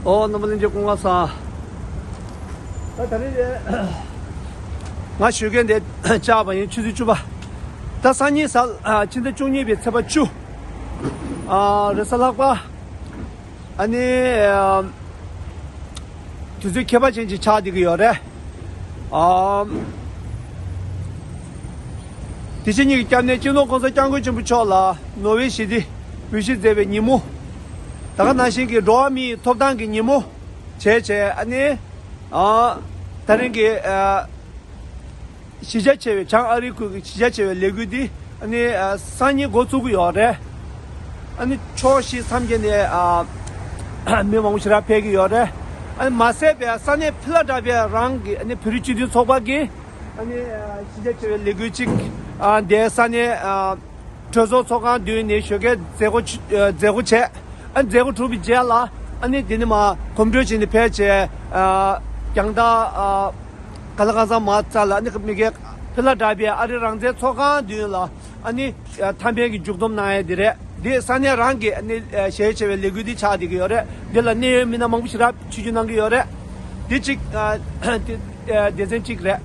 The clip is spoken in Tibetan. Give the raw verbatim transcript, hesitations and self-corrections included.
ཨོ། རྣམ་པ་ལྷན་རྒྱས་སྐུ་ཁམས་བཟང་། ད་ད་རེས་ང་ཞོགས་ཀས་འདིར་བཅར་བ་ཡིན། ཆུ་ཚོད་བཅུ་པ། ད་སང་ཉིན་གཟའ་ཕྱི་ཟླ་བཅུ་གཉིས་པའི་ཚེས་པ་བཅུ། ཨ། རེས་གཟའ་ལྷག་པ། ཨ་ནི། ཨ། དུས་ཚོད་ཁྱད་པར་ཅན་ཅིག་ཆགས་བསྡད་ཀྱི་ཡོད་རེད། ཨ། དེ་བཞིན་ཉིད་ཀྱི་སྐྱབས་གནས་སྤྱི་ནོར་༸གོང་ས་༸སྐྱབས་མགོན་ཆེན་པོ་མཆོག་ལ་ནོ་བྷེལ་ཞི་བདེའི་འབུལ་བཞེས་མཛད་པའི་ཉིན་མོ། ད་ག་ནང་བཞིན་གྱི་འགྲོ་བ་མིའི་ཐོབ་ཐང་གི་ཉིན་མོ་བྱས་བྱས། ཨ་ནི། ཨ། ད་རིང་གི། ཨ། གཞི་རྒྱ་ཆེ་བའི་བྱང་ཨ་རིའི་ཁུལ་གྱི་གཞི་རྒྱ་ཆེ་བའི་ལས་འགུལ་འདི། ཨ་ནི། ཨ། སང་ཉིན་འགོ་ཚུགས་ཀྱི་ཡོད་རེད། ཨ་ནི་ཕྱོགས་བཞི་མཚམས་བརྒྱད་ནས། ཨ། མི་མང་པོ་ཞེ་དྲག་ཕེབས་ཀྱི་ཡོད་རེད། ཨ་ནི་མ་ཟད་པའི་ས་གནས་ཕི་ལ་ཌེལ་ཕི་ཡ་རང་གི། ཨ་ནི་བོད་རིགས་སྤྱི་མཐུན་ཚོགས་པ་གི། ཨ་ནི། ཨ། གཞི་རྒྱ་ཆེ་བའི་ལས་འགུལ་གཅིག། ཨ། དེ་ས་གནས། ཨ། གྲོས་ཚོགས་ཚོགས་ཁང་མདུན་ནས་ཞོགས་ཀས་མཛད་སྒོ། ཨ། མཛད་སྒོ་བྱས། ཨ། མཛད་སྒོ་གྲུབ་པའི་རྗེས་ལ། ཨ་ནི་དེ་ནས་མར་གོམ་བགྲོད་བྱས་ནས་ཕེབས་བྱས། ཨ། རྒྱང་ཐག། ཨ། གང་ལ་གང་འཚམ་མ་རྩ་ལ། ཨ་ནི་མི་སྒེར་ཕི་ལ་ཌེལ་ཕི་ཡ་ཨ་རི་རང་བཙན་ཚོགས་ཁང་མདུན་ལ། ཨ་ནི། ཨ། ཐ་མའི་གི་མཇུག་བསྡོམས་གནང་ཡས་འདི་རེད། འདི་ས་གནས་རང་གི། ཨ་ནི། ཨ། གཞི་རྒྱ་ཆེ་བའི་ལས་འགུལ་འདི་ཆགས་བསྡད་ཀྱི་ཡོད་རེད། འདི་ལ་གནད་ཡོད་མི་སྣ་མང་པོ་ཞེ་དྲག་ཆིབས་བསྒྱུར་གནང་གི་ཡོད་རེད། འདི་གཅིག། ཨ། དེ། ཨ། སྡེ་ཚན་གཅིག་རེད།